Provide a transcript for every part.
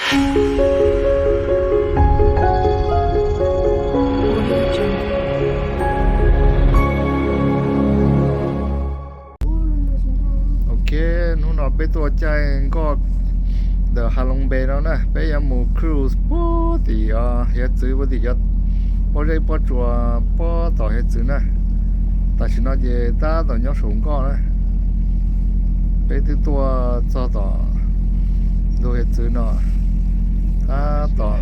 Ok, hnub no peb tuaj caij nkoj ntawm Halong Bay no na, peb yuav mus cruise puag tim hiav txwv puag tim cov pob zeb pob tsuas puag tom hiav txwv na. Tam sim no ces tab tom nyob saum nkoj na. Peb twb tuaj txog tom ntug hiav txwv no, tab tom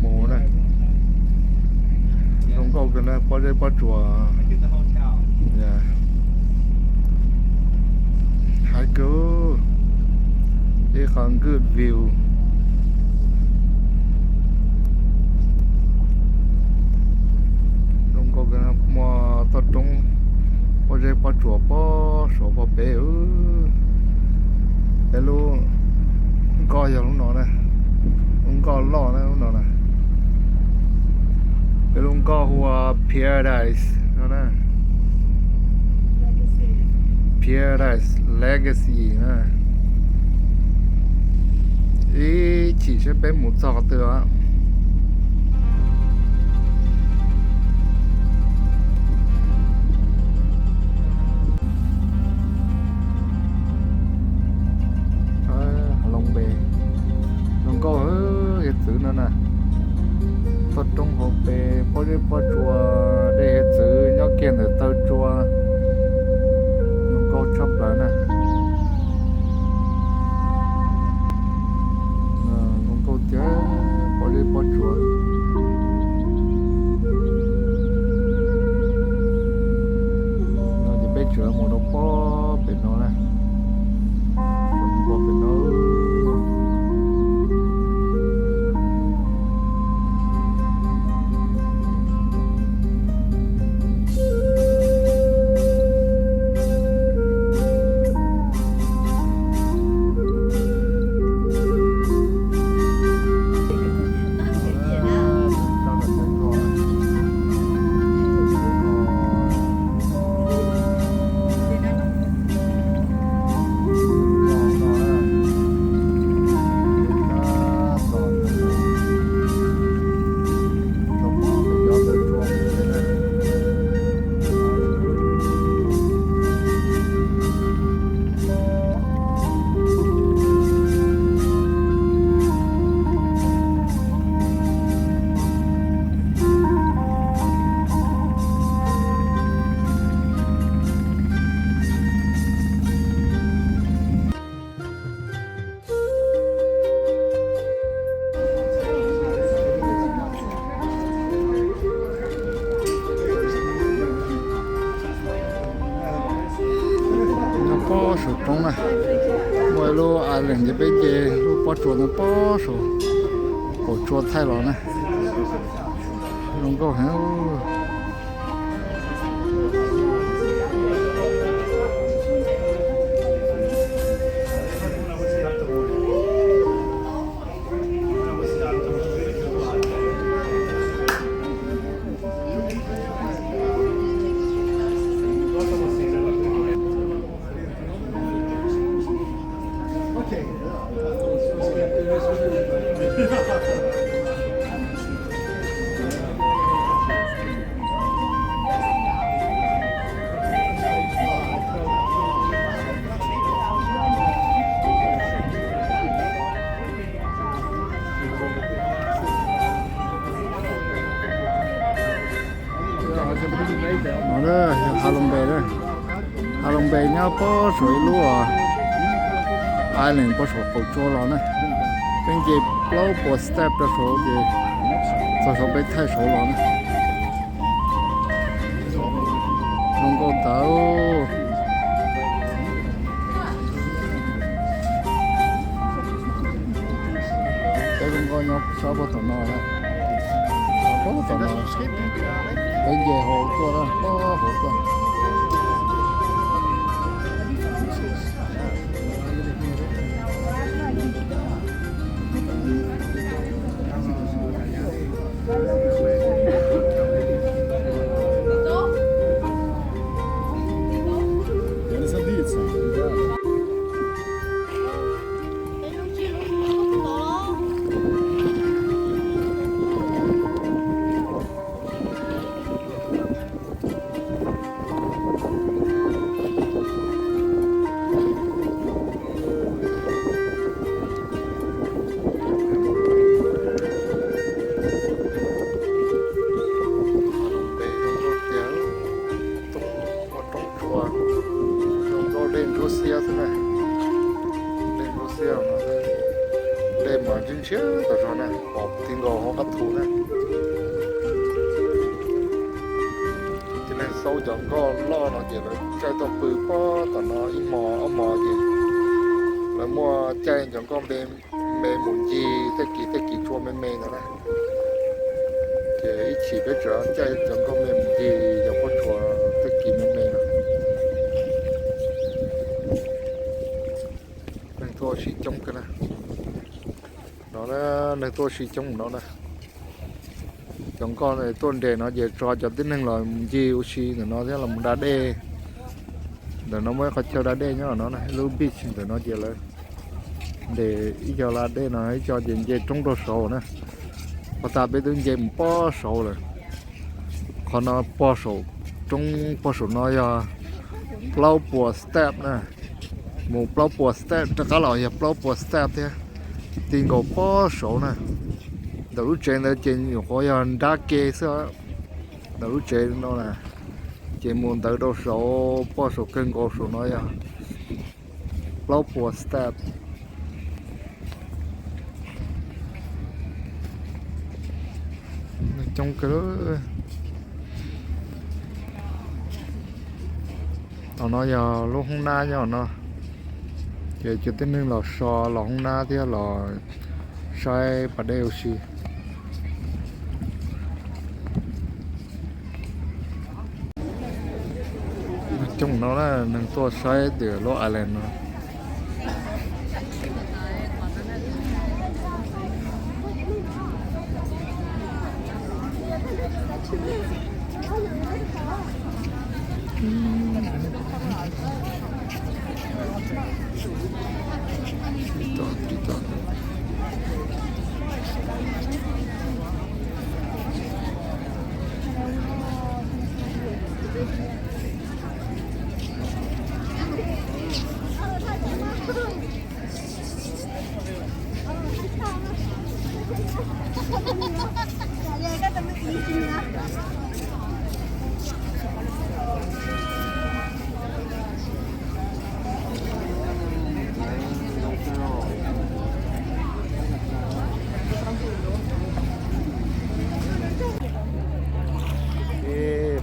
mus na. Zoo nkauj kawg na, pob zeb pob tsuas. Hais kawg, ib qho good view. Zoo nkauj kawg, muaj toj roob pob zeb pob tsuas pob saud pob pem. Peb lub nkoj yog lub no na, lub nkoj loj na lub no na. Peb lub nkoj hu ua Paradise no na. Paradise Legacy na. Ib chim seb peb mus txog qhov twg os. Halong Bay, zoo nkauj hiav txwv no na. Toj roob hauv pes, pob zeb pob tsuas, dej hiav txwv nyob kiag ntawm taw tsua. Zoo nkauj tshaj plaws na. Zoo nkauj tiag, pob zeb pob tsuas. No ces peb tseem mus rau pob pem no na. Mus pem no. Nyob pob saum roob na, muaj ib lub island ces peb nce lub pob tsuas no pob saum, kaum tsua thaij los na. Zoo nkauj heev. No yog Halong Bay na. Halong Bay nyob pob saum ib lub island pob saum qaum tsua los na. Peb nce plaub puas step rau saud ces txog saum peb thaij saud los na. Zoo nkauj tawv. Peb zoo nkauj nyob sab pab tom no, sab pab tom no. Peb nce hauv tuaj, pab hauv tuaj. Ntshiab ntshiab tom zog na, pom ti nkaus hauv qab thu na. Tib neeg xauj cov nkoj loj no ces lawv caij tuaj pw pob tom no ib hmos ob hmos ces lawv muaj caij cov nkoj me me mus ncig tej kis tej kis tsua me me ntawd na. Ces ib chim peb tseem caij cov nkoj me mus ncig cov pob tsuas tej kis me me no. Neeg tuaj ua si coob kawg na. No na, neeg tuaj ua si coob no na. Cov nkoj tuaj nres no ces tso cov tib neeg los ncig ua si ntawm no thiab los mus da dej. Ntawm no muaj ib qhov chaw da dej nyob no na, ib lub beach ntawm no ces lawv nres ib co da dej no, ib co ces nce roob rau saud na. Qhov tas peb twb nce mus pob saud lawm. Qhov no pog saum, roob pog saum no yog plaub puas step na. Mus plaub puas step rov qab los yog plaub puas step thiab. Ti nkaus pob saud na. Ntawm lub tsev ntawd ces nyuam qhuav yog nrab ke xwb. Ntawm lub tsev no na, ces mus ntawd rau saud, pog saum kawg nkaus saum no yog plaub puas step. Coob kawg. Tom no yog lub hoob nab nyob no, ces cov tib neeg los so los hoob nab thiab los saib pas dej ua si. Coob no na, neeg tuaj saib tias lub island no.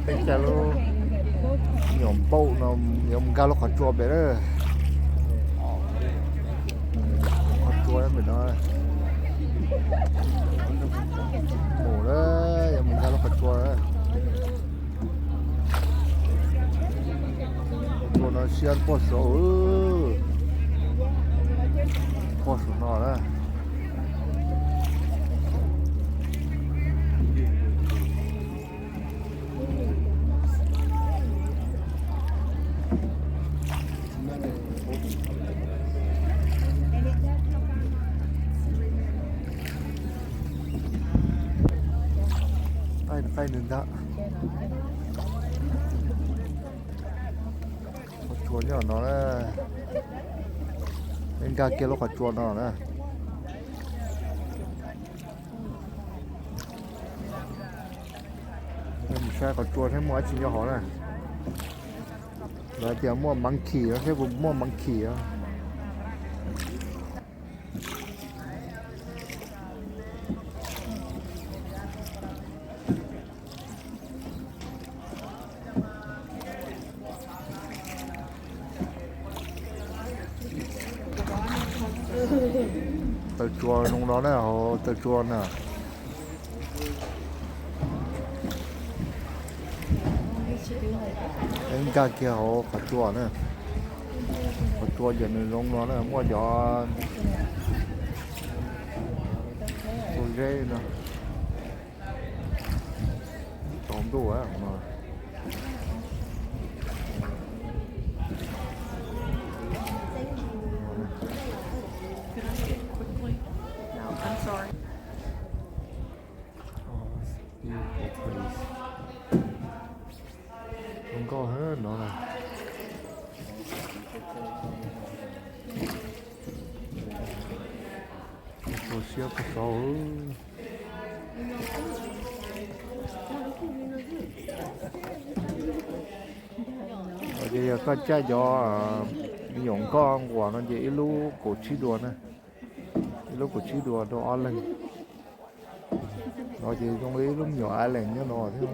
Peb caij lub nyuam boat no yuav mus nkag lub qhov tsua pem na. Qhov tsua pem no. Mus lawm, yuav mus nkag lub qhov tsua. Qhov tsua no siab pob saud, pob saum no na. Qaij nws ntag. Qhov tsua nyob no na. Peb nkag kiag lub qhov tsua no na. Mus saib qhov tsua seb muaj dab tsi nyob hauv na. Lawv tias muaj monkey no, seb puas muaj monkey no. Taw tsua zoo no na, hauv taw tsua na. Peb nkag kiag hauv qhov tsua na. Qhov tsua ces nws zoo no na, muaj cov tsua zeb no. Tsaus ntuj no. Zoo nkauj heev no na. Tus siab koj saud. Ces yog koj caij cov me nyuam nkoj nquas no ces ib lub kaum tsib duas na. Lub kuv tsib dua rau ob leeg no ces zoo li ib lub me nyuam island nyob no thiab.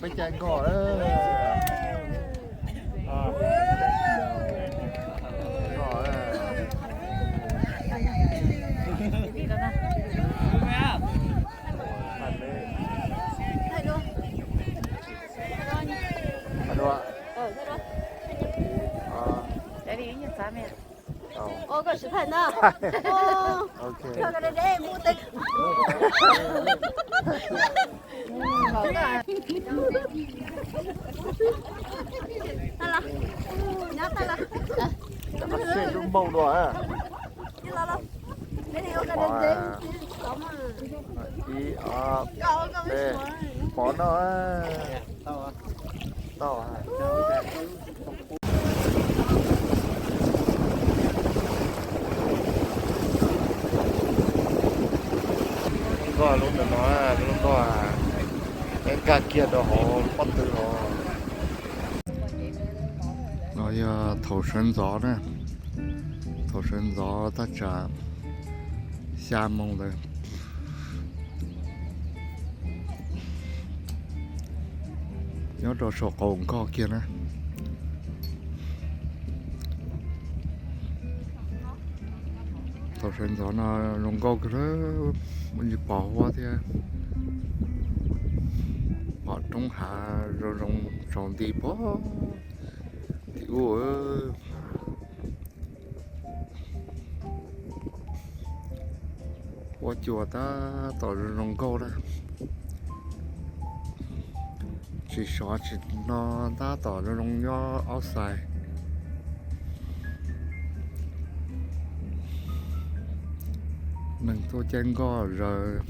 Peb caij nkoj lawm. Ơ, koj sib thaij ntag. Ơ, koj koj deb deb mus teb. Tag los, nyob tag los. Ib, ob, peb, pov no. Tau. Nkoj lub ntawm no, lub nkoj, peb nkag kiag rau hauv pob tw os. No yog thaum sawv ntxov na, thaum sawv ntxov thaj tsam xya moos ntawd. Nyob rau saum qaum nkoj kiag na. Thaum sawv ntxov no zoo nkauj kawg, muaj ntsis pos huab thiab. Pom roob hav zoo zoo tsaus nti pog tim ub. Huab cua tab tom zoo zoo nkauj na. Tsis sov tsis hno, tab tom zoo zoo nyob outside. Neeg tuaj caij nkoj zaws.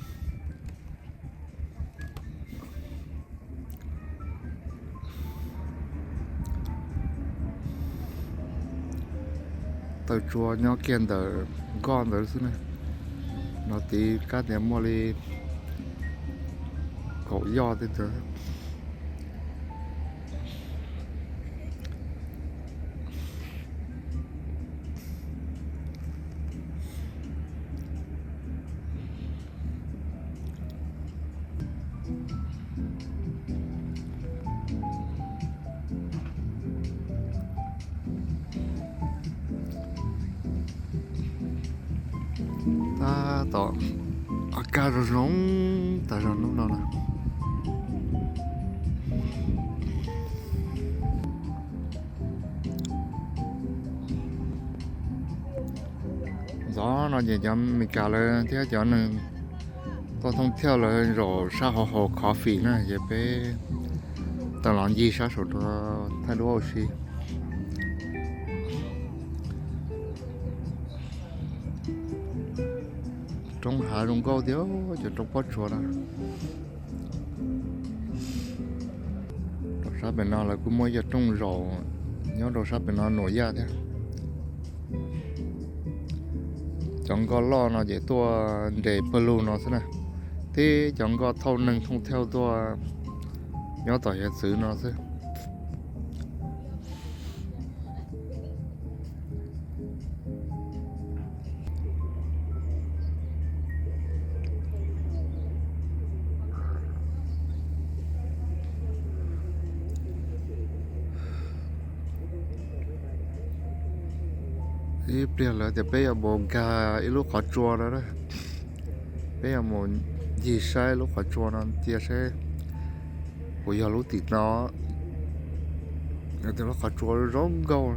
Taw tsua nyob kiag ntawm nkoj ntawd xwb na. No tid kab tias muaj li kaum yoj tej ntawd. Tab tom a kaj zoo zoo tas zog hnub no na. Ntxov no ces cov Meskas lawv thiab cov neeg tuaj thooj thiaj lawv zaum sab hauv haus coffee na, ces peb tau los ncig sab saum no thaij duab ua si. Roob hav zoo nkauj thiab cov roob pob tsuas na. Rau sab pem no lawv kuj muaj ib co rooj zaum nyob rau sab pem no nuam yaj thiab. Cov nkoj loj no ces tuaj nres pawg lug no xwb na, thiab cov nkoj thauj neeg thooj thiaj tuaj nyob tom hiav txwv no xwb. Ib pliag lawv tias peb yuav mus nkag ib lub qhov tsua no, peb yuav mus Ncig saib lub qhov tsua no cia saib puas yog lub tim no. Yog tias lub qhov tsua zoo nkauj,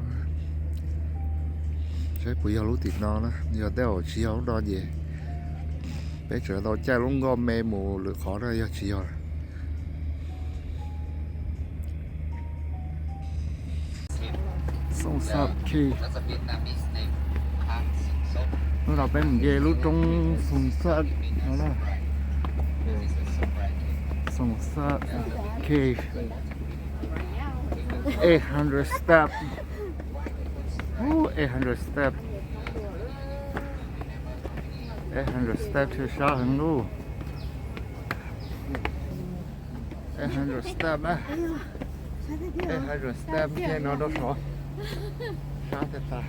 saib puas yog lub tim no na. Yog tej zaum tsis yog lub no ces peb tseem tau caij lub nkoj me mus lwm qhov na, yog tsis yog. Xoo Xab Cave. Hnub no peb mus nce lub roob Xoo Xab no na. Xoo Xab Cave. Eight hundred step. Woo, eight hundred step. Eight hundred step thiaj sab heev lauj. Eight hundred step na. Eight hundred step thiaj no rau saud. Sab tiag tas.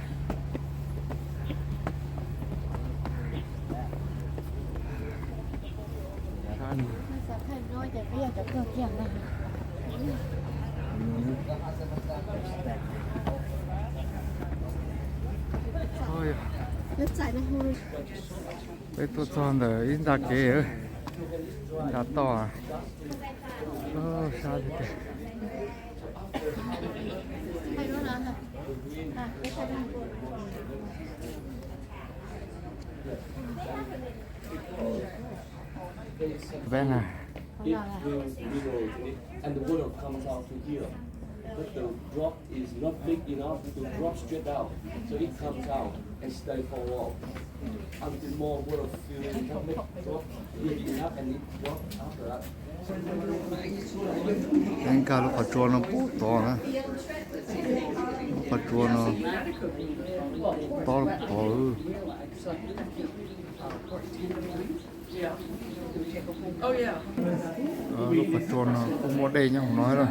Peb tuaj txog ntawm ib nta kev, ib nta toj. Sab tiag tiag. Peb na. It brings minerals in it, and the water comes out to here. But the rock is not big enough to drop straight down, so it comes out and stay for a while until more water fill it up, make drop heavy enough, and it drop after that. Peb nkag lub qhov tsua no pub tod na. Lub qhov tsua no tob tod. Lub qhov tsua no kuj muaj dej nyob hauv no lawm.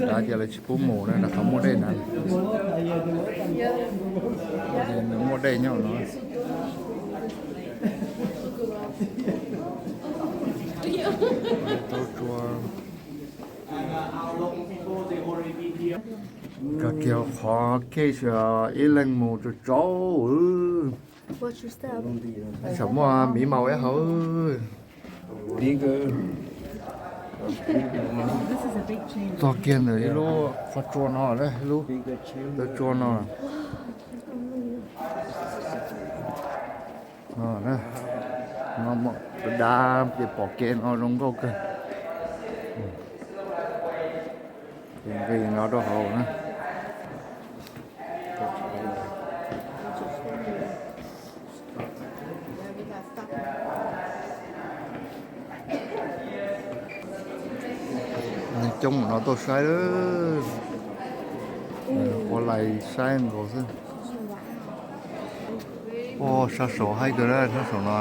Dav tias lawv tsis pub mus na, rau qhov muaj dej na. Nws muaj dej nyob hauv no. Tau tsua. Kag kiag qhov cave, ib leeg mus tsaus tsaus. Tsam muaj miv maus ib hauv. Txog kiag ntawm ib lub qhov tsua no, lub taw tsua no. No, dav ces pom kev no zoo nkauj kawg. Nqis no rau hauv na. Neeg coob no tuaj saib lawm. Ua lais saib nkaus xwb. Ua sab saud haib kawg na, sab saud no.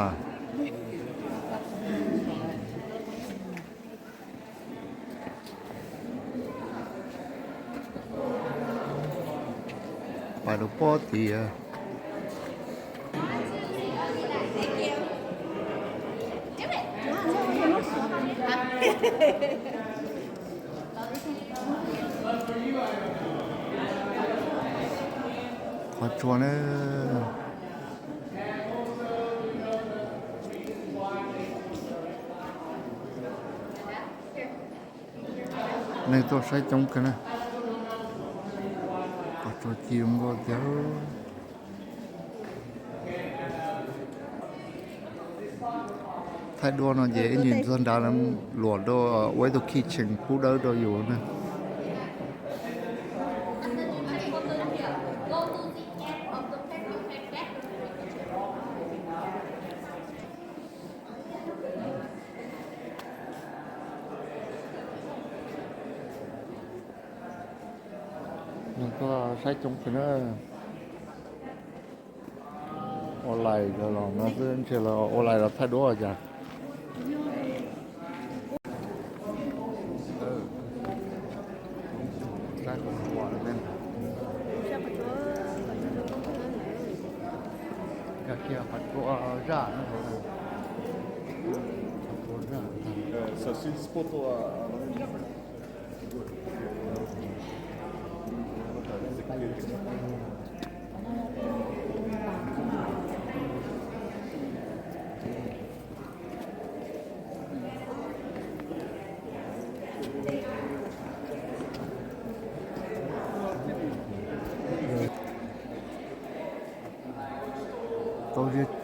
Pais rau pob tid. Qhov tsua na. Neeg tuaj saib coob kawg na. Qhov tsua ci nkauj tiag. Thaij duab no ces ib ntsis txog nrad luam rau ua ib tug keychain pub dawb rau yus na. Neeg tuaj saib coob kawg na. Ua lais los no xwb, ntshe los ua lais los thaij duab cas. Kag kiag qhov tsua zaj, qhov tsua zaj.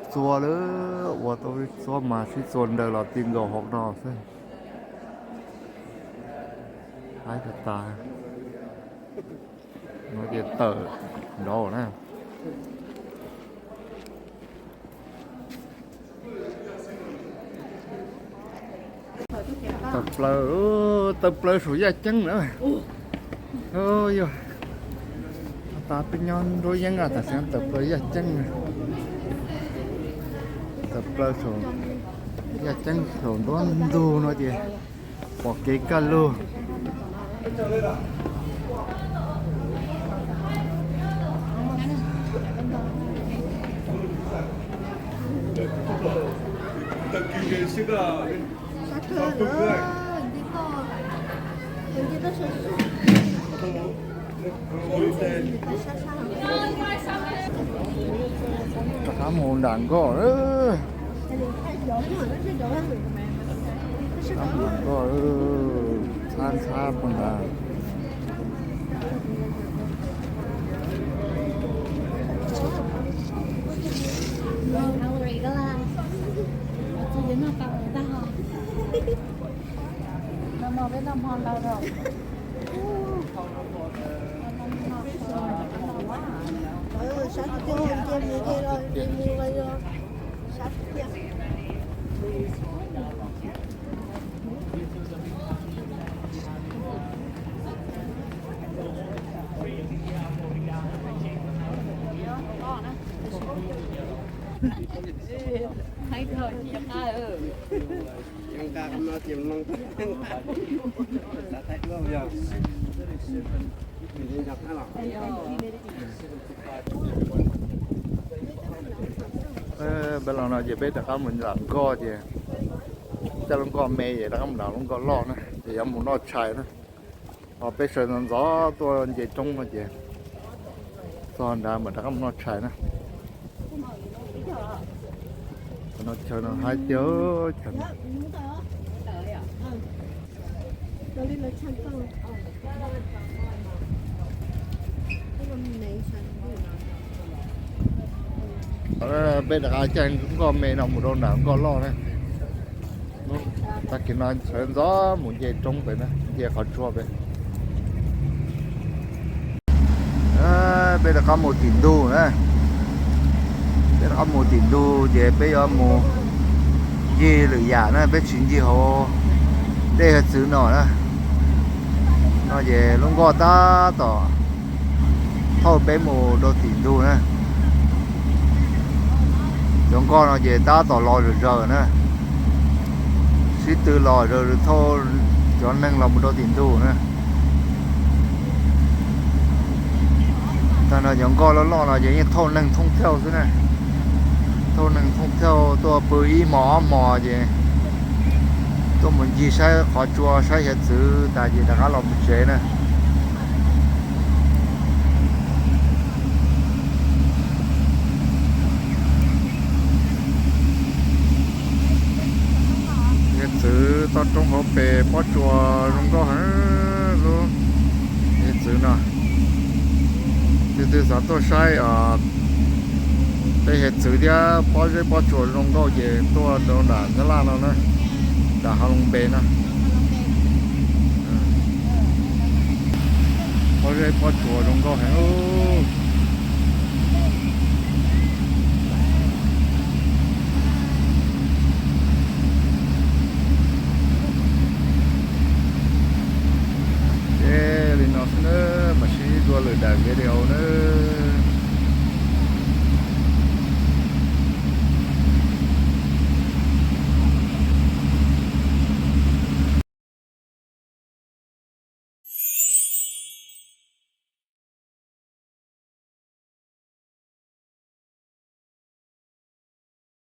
Txua lawm, ua tau txua mas sib txua nraws los ti nkaus hauv no xwb. Haib tas tas. No ces tawm nraud na. Tawm plaws, tawm plaws saum yaj ceeb na. Yog tas peb nyob nruab yeeb tam sim tawm plaws yaj ceeb. Tawm plaws saum yaj ceeb saum nruab ntug no ces pom kev kaj lug. Rov qab mus nram nkoj. Rov qab mus nram nkoj, txhab txhab puag nrad. Peb los no ces peb rov qab mus nram nkoj ces coj lub nkoj me ces rov qab mus nram lub nkoj loj na ces yuav mus noj tshais na. Ho peb sawv ntxov ntxov tuaj nce roob no ces txog nrad mam rov qab mus noj tshais na. Chaw no haib tiag, chaw no. Peb rov qab caij nkoj me no mus rau nram nkoj loj na. Tag kis no sawv ntxov mus nce roob pem na, nce qhov tsua pem. Peb rov qab mus tim ntug na. Peb rov qab mus tim ntug ces peb yuav mus ncig lwm yam na, peb tsis ncig hauv dej hiav txwv no na. No ces lub nkoj tab tom thauj peb mus rau tim ntug na. Cov nkoj no ces tab tom los zom zaws na. Sib tw los zom zaws thauj cov neeg los mus rau tim ntug na. Tag nrho cov nkoj loj loj no ces yeej thauj neeg thoob thauj xwb na. Thauj neeg thoob thauj tuaj pw ib hmos ob hmos ces tuaj mus ncig saib qhov tsua saib hiav txwv tas ces rov qab los mus tsev na. Hiav txwv toj roob hauv pes pob tsuas zoo nkauj heev lub hiav txwv no. Leej twg xav tuaj saib peb hiav txwv thiab pob zeb pob tsuas zoo nkauj ces tuaj rau nram Nyab Laj no na, nram Hab Loos Npe no. Pob zeb pob tsuas zoo nkauj heev.